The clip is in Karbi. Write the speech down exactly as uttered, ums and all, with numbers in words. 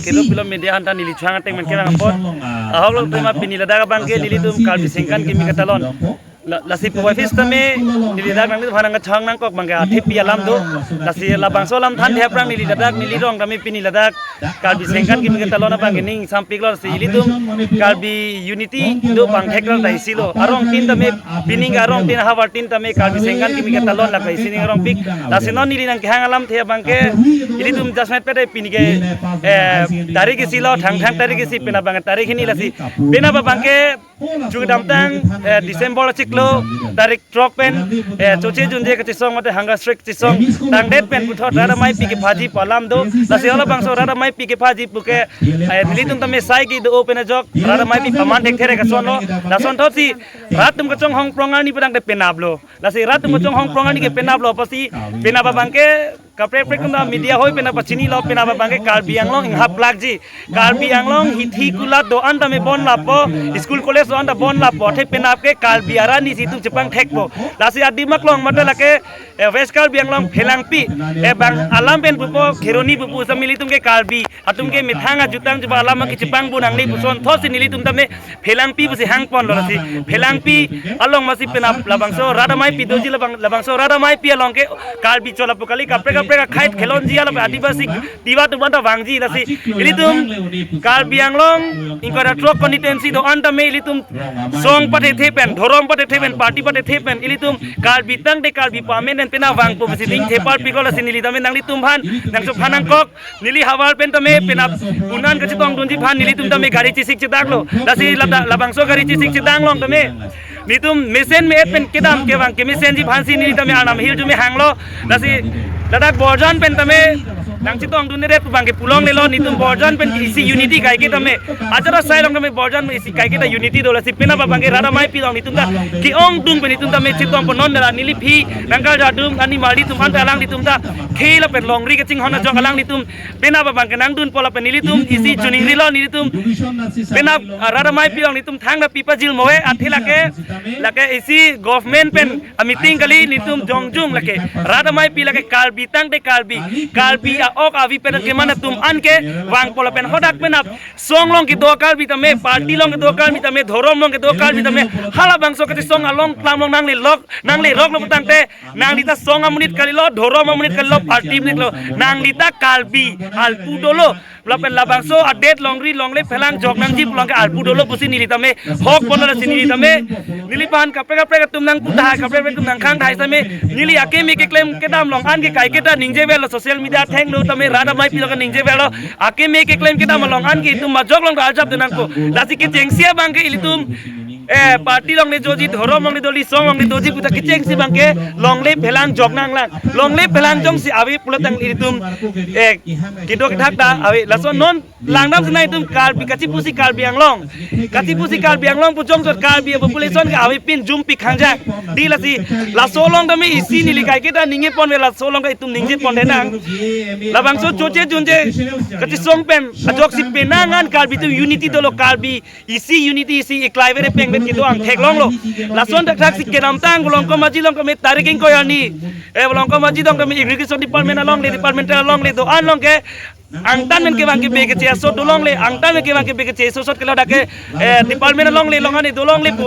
Ilo pilo media aphan ta neli chang ateng men kevang apot. Ahok lo tema pini ladak abang ke nelitum Karbi Sengkan Kimi Katalon. La, lasi puvoiphit tame neli ladak nangliphan nangkachang nangkok abang ke athepi alam do. Lasi labangso alam than thep rang neli ladak neli rong tame pini ladak Karbi Sengkan Kimi Katalon abang ke ning sampik lo si ilitum Karbi unity do pangthek rang ta isi lo. Arongtin tame pining arongtin havartin tame Karbi Sengkan Kimi Katalon lake isi ning arongpik. Lasi non neli nangkehang alamthe abang ke ilitum judgment pede pini ke, eh, tarik isi lo, thang thang tarik isi penap abang tarik hini lasi. Penap abang ke chudamtang, eh, December chiklo tarik throk pen, eh, choche junje kachisong mate hunger strike chisong tangdet pen puthot rat ameipi kephaji pu alam do. Lasi halabangso rat ameipi kephaji pu ke, eh, nelitum tame sai kedo pen ajok rat ameipi paman thekthe re kason lo. Lason thotsi rat atum kachonghong prong arni pu tangte penap lo. Lasi rat atum kachonghong prong arni ke penap lo apotsi penap abang ke kaprek prek atum ta media hoi pen ta pachini lo penap abang ke Karbi Anglong inghaplakji. Karbi Anglong hithi kulat do-an tame bon lapo, school college do-an ta bon lapo, athe penap ke Karbi arani si itum chepangthekpo. Lasi adim aklong mate lake, eh, West Karbi Anglong Phelangpi, eh, bang alam pen pupo, Kheroni pupo, sa nelitum ke Karbi atum ke methang ajutang chuba alam ke chepangbu nangne puson thotsi nelitum tame Phelangpi pusi hangpon lo lasi. Phelangpi along masi penap labangso rat ameipi doji labang, labangso rat ameipi along ke Karbi chola pu kali kaprek kaprek akhai khelonji ala Adivasi Tiwa atum ta vangji lasi. Ilitum Karbi Anglong ingkoi ra throk constituency do-an tame ilitum song pathethe pen, dhorom pathethe pen, party pathethe pen, ilitum Karbi tangte Karbi pu amen pen penap vangpo pusi ning thepar piklo lasi neli tame nanglitum aphan nangchophan nangkok. Neli havar pen tame penap un-an kachetongdunji aphan nelitum tame gari chesik chedang lo. Lasi lada labangso gari chesik chedang long tame nelitum mesen me-et pen kedam kevang kemesenji aphansi neli tame arnam ahirjume hanglo. Lasi ladak Borjan pen tame nangchetongdunre pu abang ke pulonglelo, nelitum Borjan pen isi unity kaike tame. Ajara sai long tame Borjan isi kaike ta unity do lasi penap abang ke rat ameipi along nelitum ta ke-ongdung pen nelitum tame chetongpo non dala neli aphi nangkarjadun ani marli atum anta alanglitum ta khela pen longri kachinghon ajok alanglitum penap abang ke nangdunpo lapen nelitum isi chuning rilo nelitum penap, ah, rat ameipi along nelitum thangta pi pajirmo-e athe lake, lake isi government pen a meeting kali nelitum jongjung lake rat ameipi lake Karbi tangte Karbi, Karbi a-ok avi pen keman atum an ke vangpo lapen hadak penap song along kedo Karbi tame, party along kedo Karbi tame, dhorom along kedo Karbi tame, halabangso kachisong along klam along nangle lok, nangle rok lo pu tangte, nangli ta song amonit kalilo, dhorom amonit kalilo, party amonit lo, nangli ta Karbi alpu dolo. Lapen labangso adet longri longle phelang jok nangji pulang ke alpu dolo pusi neli tame hok ponlo lasi neli tame neliphan kaprek kaprek atum nangpu tahai, kaprek kaprek atum nangkhang tahai tame neli akeme keklem kedam along an ke kaike ta ningjeverlo, social media athengno tame rat ameipi along ke ningjeverlo, akeme keklem kedam along an ke itum majok along ta arjapdun nangpo. Lasi kechengsi abang ke ilitum, eh, party longle doji, dhorom longle doji, song longle doji pu ta kechengsi abang ke longle phelang jok nanglang. Longle phelang jongsi ave pulo tangte ilitum, eh, kedo kethak ta ave. Laso non langdam sena itum Karbi kachipusi Karbi Anglong, kachipusi Karbi Anglong pu jongsi Karbi population ke avepin jumpik hangjang. Di lasi laso along tame isi neli kaike ta ningjeponve, laso along ke itum ningjeponde nang. Labangso choche junje kachisong pen ajoksi penang an Karbi atum unity dolo, Karbi isi unity isi iklai vere peng vet kedo angthek longlo. Lason thakthak si kedamtang Volongkom Aji along tame tarik ingkoi arni, eh, Volongkom Aji along tame irrigation department alongle, department alongle do-an along ke angtan men kevang kebe keche asot dolongle, angtan men kevang kebe keche asot ke ladak ke, eh, department alongle along ani dolongle pu